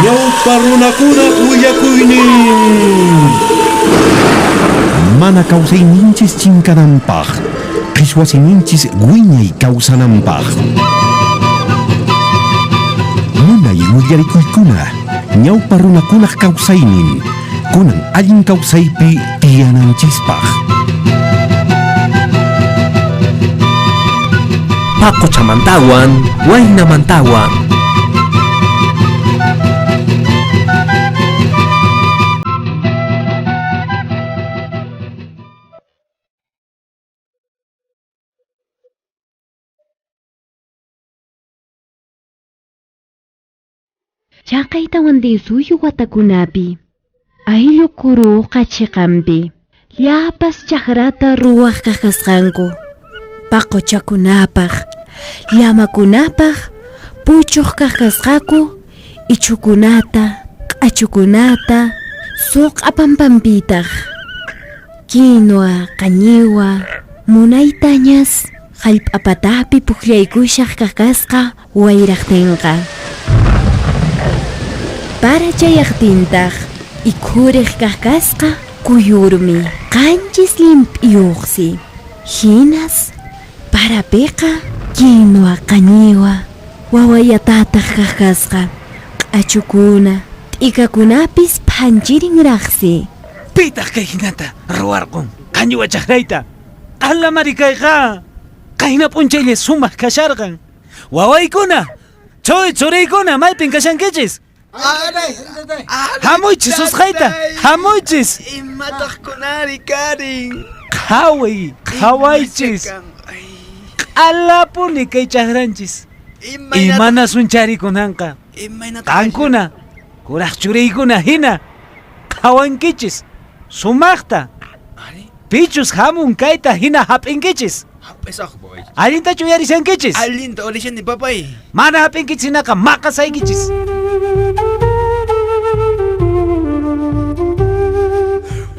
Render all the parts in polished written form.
Ñawpa runakunaq willakuynin. Mana kawsayninchis chinkananpaq, qhichwa siminchis wiñay kawsananpaq. Munay willarikuykuna, ñawpa runakunaq kawsaynin, kunan allin kawsaypi tiyananchispaq. Paquchamantawan, waynamantawan. Chaqay tawantinsuyu watakunapi, ayllu Kuruqa chiqanpi, llapas chakrata ruwaq kaqasqanku, paquchakunapaq, llamakunapaq puchuq kaqasqaku ichhukunata, q'achukunata, suq'a pampampitaq, quinua, qañiwa, munaytañas hallp'a patapi pukllaykushaq kaqasqa wayraqtinqa. Para chayaqtintaq ikhuriq kaq kasqa kuyurmi qanchis llimp'iyuqsi. Hinas parapiqa quinua, qañiwa, wawayatataq kaq kasqa, q'achukuna, t'ikakunapis phanchirinraqsi. Pitaq kay hinata ruwarqun qañiwa chakrayta? Q'alamari kayqa! Qayna p'unchaylla sumaq kasharqan. Wawaykuna, chuy churiykuna, maypin kashankichis? Hamuychis usqhayta, hamuychis. Imataq kunari karin? Qhaway, qhawaychis. Q'alapuni kay chakranchis. Imanasun charikunanqa? Qankuna, kuraq churiykuna hina qhawankichis sumaqta. Pichus hamun kayta hina hap'inkichis. Hap'isaq, papay. Allintachu uyarishankichis? Allinta uyarishani, papay. Mana hap'inkichis hinaqa maqasaykichis.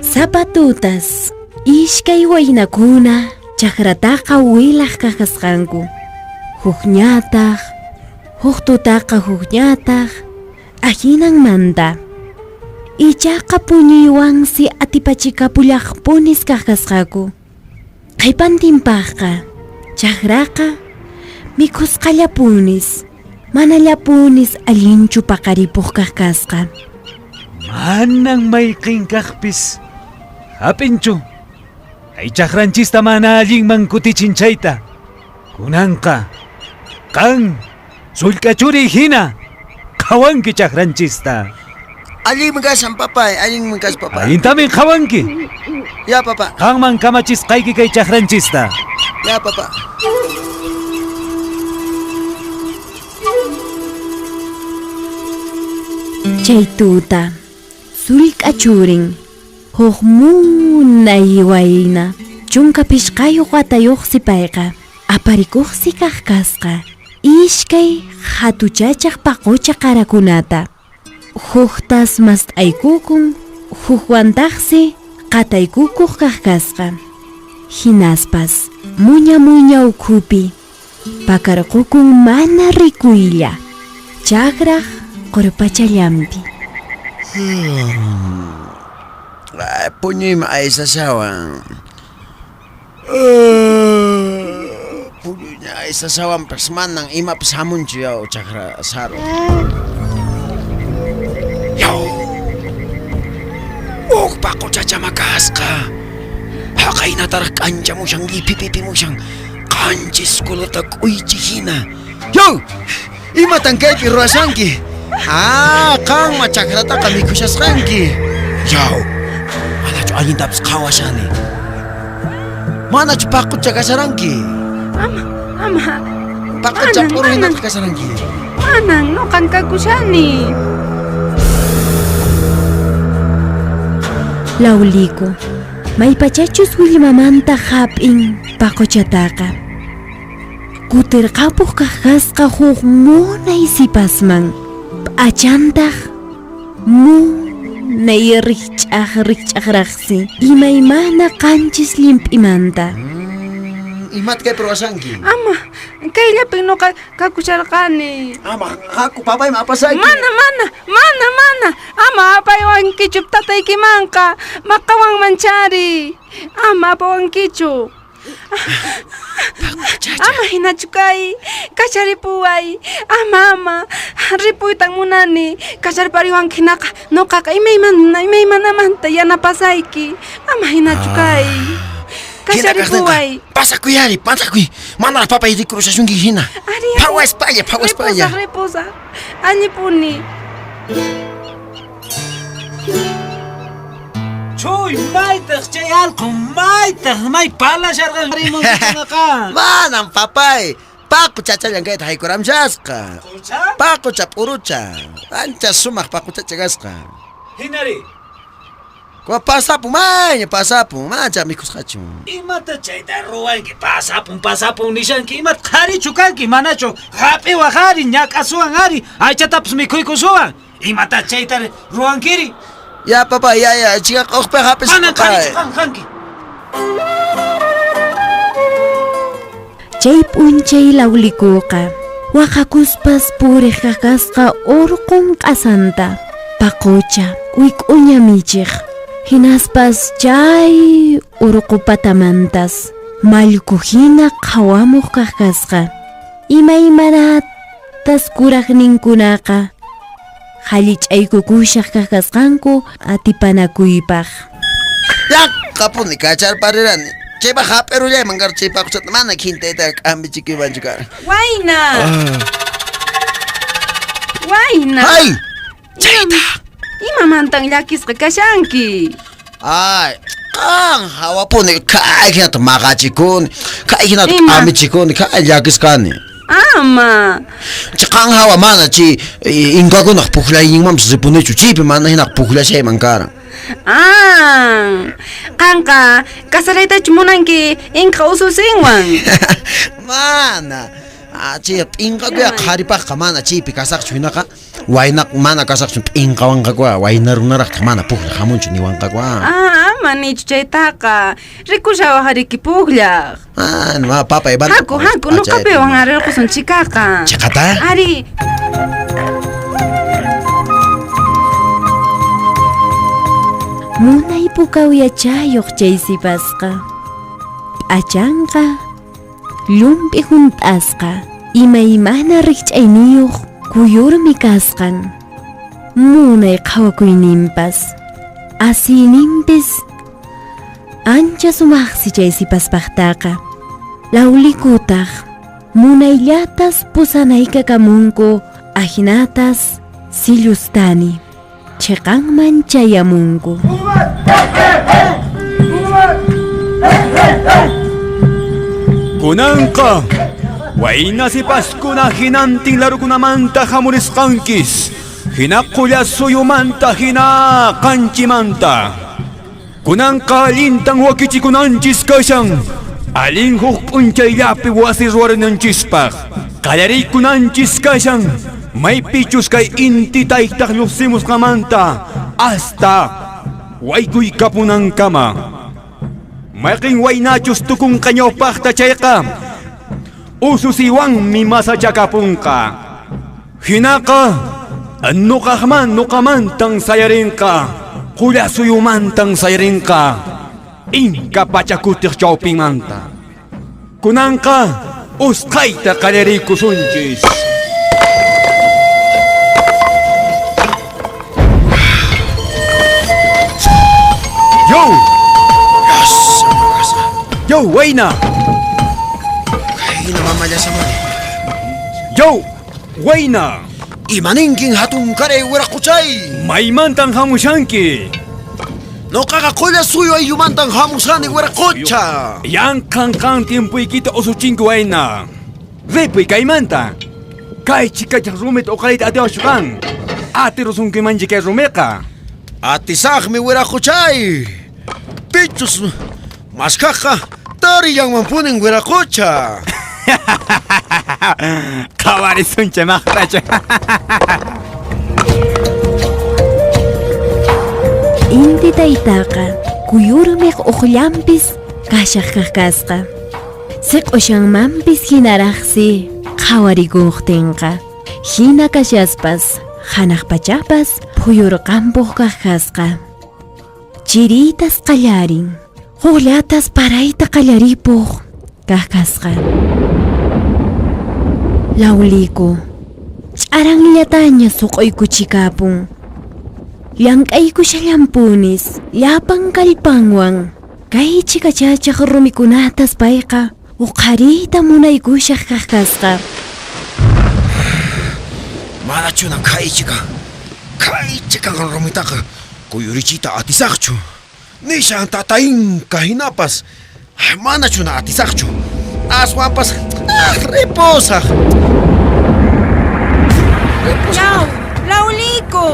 Sapa tutas iskay waynakuna chakrataqa wilaq kaqasqanku. Hukñataq, huk tutaqa hukñataq, ahinanmanta. Ichaqa puñuywansi atipachikapullaqpunis kaqasqaku. Qhipantinpaqqa chakraqa mikhusqallapunis, manallapunis allinchu paqaripuq kaq kasqa. Manan mayqin kaqpis hap'inchu kay chakranchista mana allinman kutichin chayta. Kunanqa qan sullk'a churiy hina qhawanki chakranchista. Allinmi kashan, papay, allinmi kashan, papá. Allintamin qhawanki. Ya, papá. Qanman kamachisqayki kay chakranchista. Ya, papá. Chay tuta, sullk'a churin, huk munay wayna, 15 watayuqsi payqa, aparikuqsi kaq kasqa, iskay hatuchachaq paqucha qarakunata. Huktas mast'aykukun, hukwantaqsi qataykukuq kaq kasqa. Hinaspas muña muña ukhupi pakarqukun mana rikuylla, chakraq qurpachallanpi. Puñuymi aysashawan. Puñuyña aysashawanpas manan imapas hamunchu yaw chakra saru. Yaw! Huk paquchachama kasqa. Haqaynataraq k'anchamushan, lliphipipimushan, qanchis kulata k'uychi hina. Yaw! Imatan kaypi ruwashanki? Ah, qanma chakrataqa mikhushasqanki. Yaw! Manachu allintapas qhawashani? Manachu paqucha kasharanki? Ama, ama. Paqucha Manan, p'uru manan. hinataq kasharanki. Manan, noqan kakushani. Lawliku, maypachachus willmamanta hap'in paquchataqa. Kutirqapuq kaqasqa huk munay sipasman, p'achantaq munay rikch'aq rikch'aqraqsi, imaymana qanchis llimp'imanta. Imata kaypi ruwashanki? Ama, kayllapin nuqa kakusharqani. Ama, haku papayman apasayki. Mana, mana, mana, mana. Ama apaywankichu tataykimanqa. Maqawanman chari. Ama apawankichu. Ama hinachu kay. Kacharipuway. Ama, ama. Ripuytan munani. Kacharpariwanki hinaqa nuqaqa imaymanamanta yanapasayki. Ama hinachu kay. Kacharipuway. Pasakuy ari, pasakuy. Manaraq papay rikurushasunki hina. Ari, ari. Phawaspalla, phawaspalla. Ripusaq, ripusaq. Allipuni. Chuy, maytaq chay allqu, maytaq, may palasharqan rimunkunaqa. Manam, papay. Paquchachallan kayta haykuramshasqa. Qucha? Paqucha p'urucha. Ancha sumaq paquchacha kasqa. Hinari. Kwa pasapun, mayña pasapun, manacha mikhusqachu. Imata chayta ruwanki, pasapun, pasapun nishanki, imata qharichu kanki, manachu hap'iwaq ari, ñak'asuwan ari, aychatapas mikhuykusuwan. Imata chayta ruwankiri? Ya, papá, ya, ya, chica, q'uqpi hap'is, Manan papay. qharichu qan kanki. Chay p'unchay lawlikuqa waqakuspas puriq kakasqa urqun q'asanta, paqucha, wik'uña michiq. Hinaspas chay urqu patamantas mallku hina qhawamuq kakasqa. Imaymanatas kuraqninkunaqa hallich'aykukushaq kakasqanku atipanakuypaq. Yanqapuni kacharparirani. Chaypaq hap'irullayman karqa chay paquchata mana khintayta k'ambichikuymanchu karqa. Wayna! Wayna! Ay! Chayta! Imamantan llakisqa kashanki? Ay, qan hawapuni kay hinata maqachikuni, kay hinata Ima? k'amichikuni, kay llakisqani. Ama! Chay qan hawa mana chay inkakunaq puqllayninmanpis ripunichu, chaypi mana hinaq puqllashayman karan. Ah, qanqa kasaraytachu munanki inka ususinwan? Mana. Ah, chay p'inqakuya qharipaqqa mana chaypi kasaqchu hinaqa wayna mana kasaqchu p'inqawanqakuya wayna runaraqtaq mana puqllaq hamunchu niwanqakuya. Ah, ama nichu chaytaqa. Rikushawaq riki puqllaq. Ah, no, papay, van. Haku, haku, nuqapiwan arirqusun chikaqa. Chiqata? Ari. Munay pukawyachayuq chay sipasqa. P'achanqa llumpi hunt'asqa, imaymana rikch'ayniyuq kuyurmi kasqan. Munay qhawakuyninpas, asiyninpis ancha sumaqsi chay sipaspaqtaqa. Lawlikutaq munayllatas pusanaykakamunku ahinatas sillustani. Chiqanman chayamunku. Kunanqa wayna sipaskuna hinantin larukunamanta hamurisqankis, hina qulla suyumanta hina qanchimanta. Kunanqa allintan wakichikunanchis kashan, allin huk p'unchayllapi wasi ruwarinanchispaq. Qallariykunanchis kashan, maypichus kay inti taytaq lluqsimusqamanta hasta waykuykapunankama. Mayqin waynachus tukunqa ñawpaqta chayqa, ususiwanmi masachakapunqa. Hinaqa nuqaqman nuqamantan sayarinqa, qulla suyumantan sayarinqa, inka pachakutiq chawpinmanta. Kunanqa usqhayta qallariykusunchis. Yo! Yo, wayna! Kayna mamallasamani. Yo, wayna! Imaninkin hatunkaray wiraquchay? Maymantan hamushanki? Nuqaqa qulla suyu ayllumantan hamushani wiraqucha. Yanqan qan tiempuykita usuchinku wayna. Ripuy kaymanta. Kay chikachaq rumita uqariyta atiwaschu qan. Atirusunkimanchi kay rumiqa. Atisaqmi wiraquchay. Pichus maskaqqa tarillanmanpunin wiraqucha. Qhawarisuncha maqtacha. Inti taytaqa kuyurmiq uqllanpis kashaq kaq kasqa. Siq'ushanmanpis hinaraqsi qhawarikuqtinqa. Hina kashaspas hanaq pachapas phuyurqanpuq kaq kasqa. Chiritas qallarin. Huqllatas parayta qallaripuq kaq kasqa. Lawliku ch'aranllataña suq'uykuchikapun. Llank'aykushallanpunis llapan kallpanwan. Kay chikachachaq rumikunatas payqa uqhariyta munaykushaq kaq kasqa. Manachuna kaychikan rumitaqa kuyurichiyta atisaqchu. Nishan tata Inka hinapas manachuna atisaqchu. Aswanpas ripusaq. Yaw, Lawliku.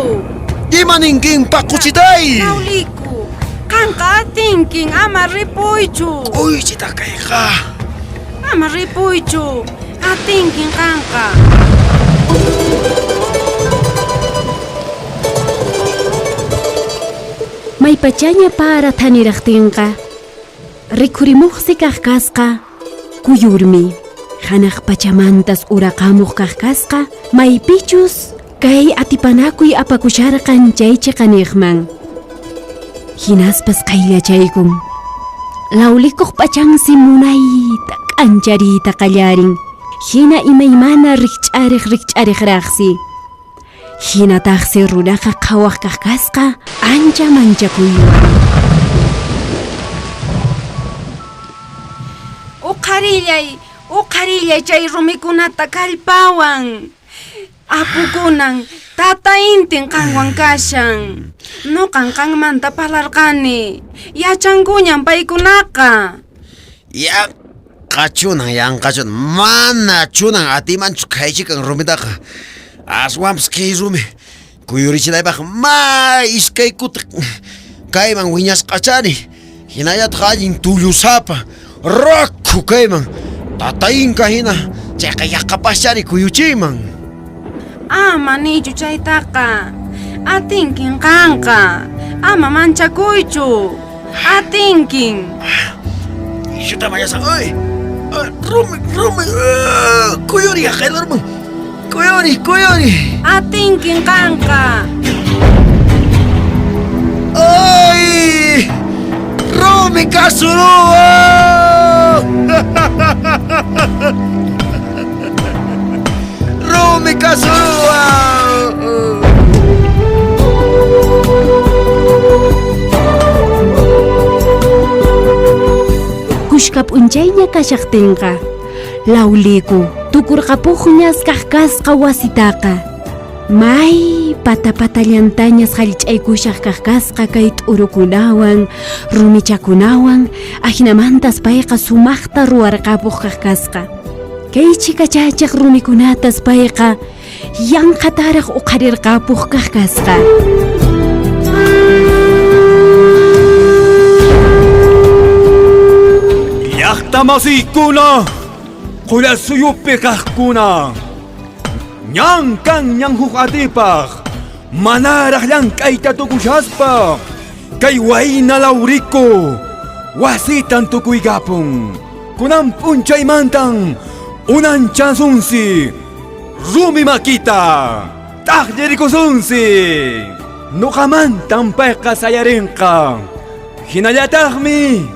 Ima ninkin paquchitay? Lawliku, qanqa atinkin ama ripuychu. Uychita kayqa. Ama ripuychu, atinkin qanqa. Maypachaña para thaniraqtinqa rikhurimuqsi kaq kasqa kuyurmi. Hanaq pachamantas uraqamuq kaq kasqa maypichus kay atipanakuy apakusharqan chay chiqaniqman. Hinaspas qayllachaykun. Lawlikuq p'achansi munayta k'anchariyta qallarin. Hina imaymana rikch'ariq rikch'ariqraqsi. Hinataqsi runaqa qhawaq kaq kasqa ancha manchakuywan. Uqharillay chay rumikunata kallpawan. Apukunan tata intin qanwan kashan. Nuqan qanmanta parlarqani. Yachankuñan paykunaqa. Yanqachunan, mana chunan atimanchu kaychikan rumitaqa. Aswanpas kay rumi kuyurichinaypaq ma iskay kuti kayman wiñasqachani. Hinallataq allin tullusapa rakhu kayman tata Inka hina chayqa yaqapaschari kuyuchiyman. Ama nichu chaytaqa. Atinkin qanqa. Ama manchakuychu. Atinkin. Ishuta mayasan. Ay, rumi, kuyuri haqaylurman. Kuyuri. Atinkin qanqa. Ay! Rumi kasuruwan! Rumi kasuruwan! Kushka p'unchayña kashaqtinqa Lawliku tukurqapuqñas kaq kasqa wasitaqa. May patapatallantañas hallch'aykushaq kaq kasqa kay t'urukunawan rumichakunawan ahinamantas payqa sumaqta ruwarqapuq kaq kasqa. Kay chikachachaq rumikunatas payqa yanqataraq uqharirqapuq kaq kasqa. Llaqtamasiykuna, qulasuyupi kaqkuna. Ñan kan ñan huk atipaq, manaraq llank'ayta tukushaspa, kay wayna Lawriku, wasitan tukuykapun. Kunan p'unchaymantan unanchasunsi, rumi makita, t'aqllarikusunsi. Nuqamantan payqa sayarinqa, hinallataqmi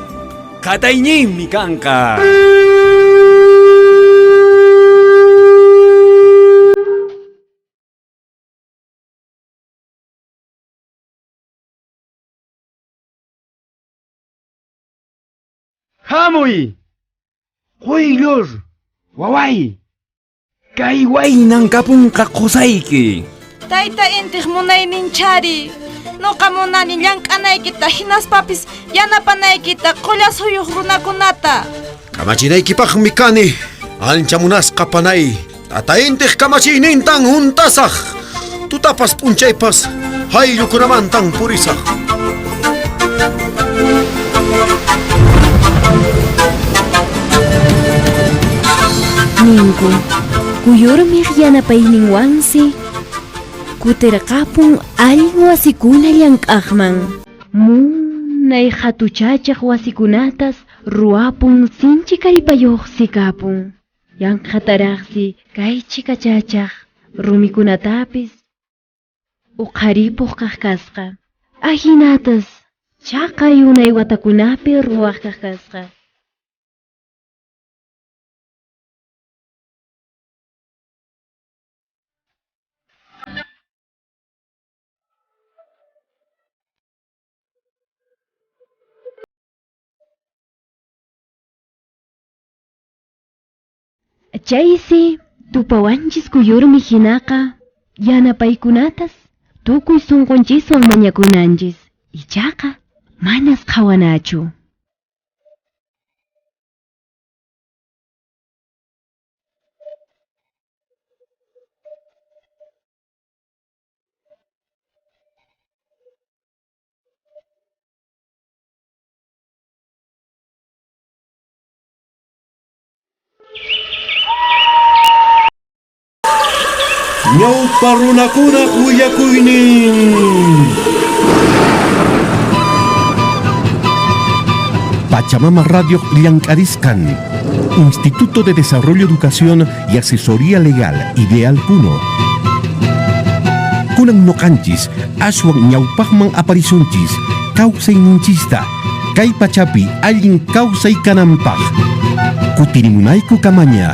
qatayninmi kanqa. Hamuy! Quyllur! Waway! Kay waynan kapunqa qusayki. Tayta intiq munayninchari. Nuqa munani llank'anaykita hinaspapis yanapanaykita qullasuyuq runakunata. Kamachinaykipaqmi kani. Ancha munasqa panay. Tata intiq kamachiynintan huntasaq. Tutapas p'unchaypas hayllukunamantan purisaq. Ninku, kuyurmiq yanapayninwansi kutirqapun allin wasikuna llank'aqman. Munay hatuchachaq wasikunatas Ruwapun sinchi kallpayuqsi kapun. Yanqhataraqsi kay chikachachaq rumikunatapis uqharipuq kaq kasqa. Ahinatas chaqay unay watakunapi ruwaq kaq kasqa. Chaysi tupawanchis kuyurmi hinaqa yanapaykunatas tukuy sunqunchiswan mañakunanchis. Ichaqa manas qhawanachu. Ñawpa runakunaq willakuynin. Pachamama Radio Llank'arisqan, Instituto de Desarrollo, Educación y Asesoría Legal, Ideal Puno. Kunan noqanchis, aswan ñawpaqman aparisunchis, kawsayninchista, kay pachapi allin kawsay kananpaq. Kutirimunayku kamaña.